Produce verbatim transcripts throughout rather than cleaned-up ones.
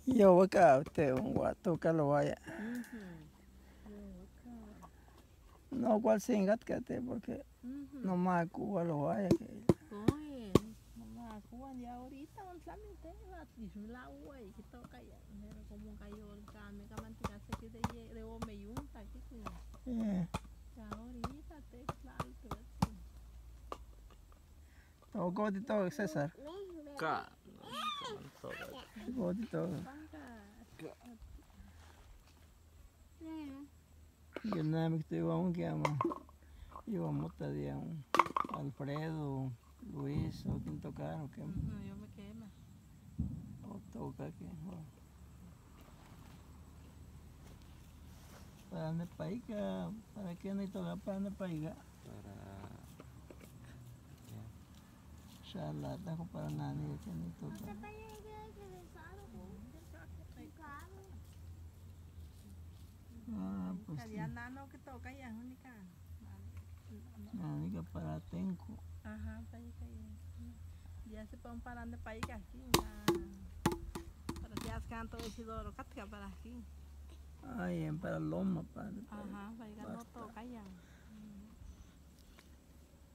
Yo waka te un guato ka lo vaya. No, cuál sin gat ka te porque no ma ku lo vaya que. Oye, no ma ku ya ahorita un trámite la la uva y que toca ya. Pero como cayó el cambio, que mantiga se que de de o me yunta aquí. Eh. Ya ahorita te la. Todo gotito, César. Ka. Todo gotito. Todo gotito. Yo nada más estoy un que llama. Yo vamos a Alfredo, Luis, o quién tocar, o qué. No, yo me quedé más. O toca que. Para Nepaica, para qué necesito para Nepaica. Para. Shalata ko para nani que necesito. Ah, pues sí. Nani que para tengo. Ajá, para ahí. Ya se pueden parar de Nepaica aquí. Para que has canto ese doro, para aquí. Ay, en para Loma, para. Ajá, para no toca ya.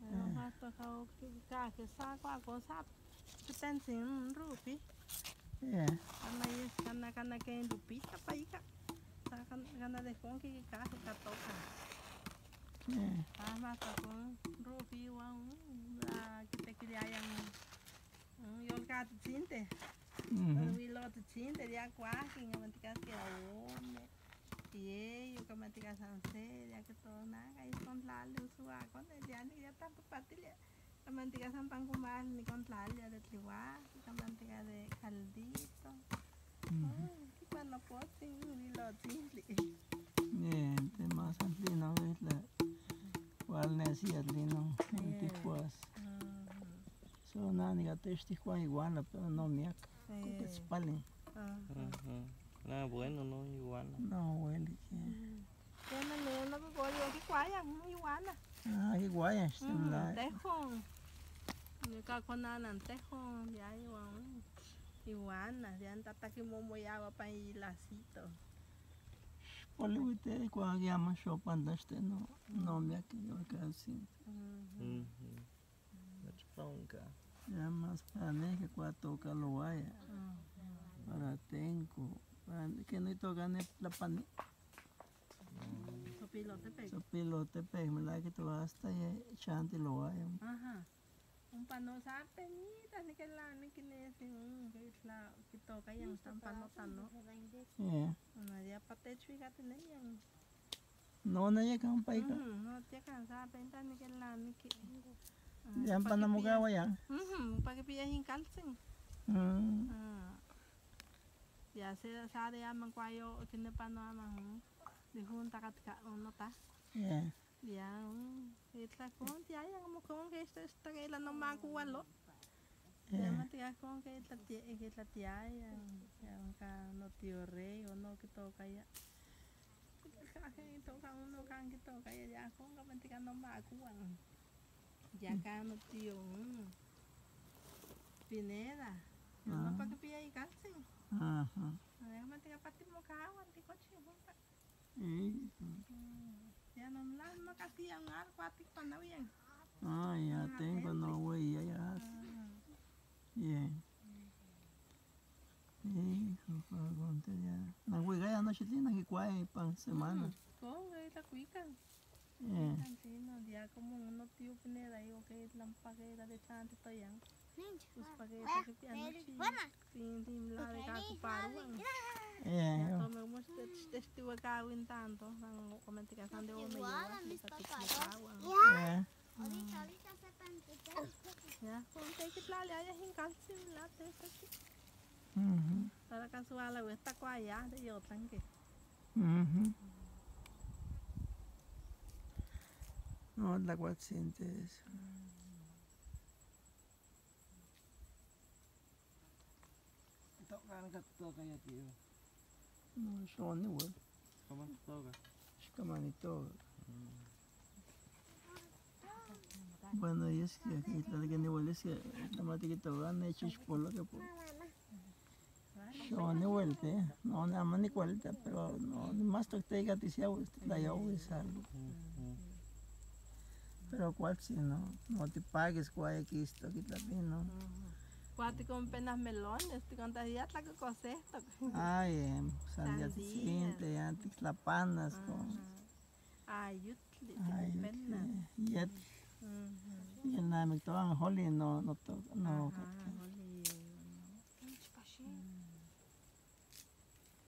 Pero más toca que saco a cosa. Ten sin rupi. Yeah. Kana yes, kana kana ken rupi ta paika. Kana de con que ka ka toca. Yeah. Ama ta con rupi wa un la que te quería ya un yo ka te chinte. Mhm. Wi lo te chinte ya kwa que no me te que ome. Ye yo ka mantiga sanse ya que todo na ka y con la luz wa con el ya ni ya tanto patilla. Ka mantiga san pan con mal ni con la ya de tliwa, ka mantiga de caldito. Ay, que cuando pote ni lo chili. Bien, te más al dino es la cual necesidad dino, en ticuas. So nani ga te este Juan iguana, pero no me acá. Porque es palen. Ajá. Ah, bueno, no, iguana. No, huele que. Bueno, no, no, no, yo que guaya, mm, iguana. Ah, iguaya, este Mm, la. Tejo. Ni ka kona nan tejo, ya iguana. Iguana, ya tata que momo ya va pa y lacito. Por lo que te cuando llama shopan este no, no me acá yo casi. Mhm. Mhm. Nachipaunka. Ya más para ne que cua toca lo vaya. Para tenco. Para que no toca ne la pani. Sopilote pe. Sopilote pe, me la que tú hasta ya chanti lo vaya. Ajá. Un pano sa penita ni que la ni que ne sin un que la que toca ya un pano tano. Yeah. Una ya pa techo y gata ne ya. No, no llega un país. Mhm, no te cansa, penta ni que la ni que. Ya para no mugawa ya. Mhm, para que pilla en calcin. Mm. Ah. Ya se sabe ya man cuayo que ne pa no ama. De junta katka uno ta. Yeah. Ya, mm, itla con ya ya como con que esto esto que la no ma cualo. Ya. Ya me te con que itla tie que itla tia ya. Ya ka no tío rey o no que toca ya. Ka toka uno kan que toca ya ya con ka mantika no ma kuan. Ya ka no tío uno. Pineda. No pa que pia y calcin. Ajá. Ya mantika pati mo ka wan ti coche junta. Ya no la no casi ya un ar cuati pa no bien. Ah, ya tengo no voy ya ya. Bien. Hijo, pa contar ya. Na cuica ya no chitina que cuai pa semana. Con ahí la cuica. Eh. Tantino, ya como uno tío pineda y que la paguera de tanto toyan. Pues paguera que piano chi. Tin tin la de ka ku paruan. Eh. Ya tome much testigo ka win tanto, san como te casan de ome ya. Eh. Ahorita, ahorita se tan. Ya, con te que la le haya en calcio la te. Mhm. Para casual la está cuaya de yo tanque. Mhm. No, la cual sientes. Toca, no toca ya tío. No, son igual. ¿Cómo toca? Es que manito. Bueno, y es que aquí está que ni huele, es que la mate que te van a echar por lo que por. Xo, ni welta, no, ni ama ni welta, pero no, ni mas tok te ka ti sia, la yo, algo. Pero cuál si no, no te pagues, cuál que esto aquí también, ¿no? Cuati con penas melones, te contas ya la que cosesto. Ay, eh, sandía te siente, ya te la panas con. Ay, yutli, Ay, pena. Yet, y el nada me toman holi, no, no to, no. Ajá, holi, no.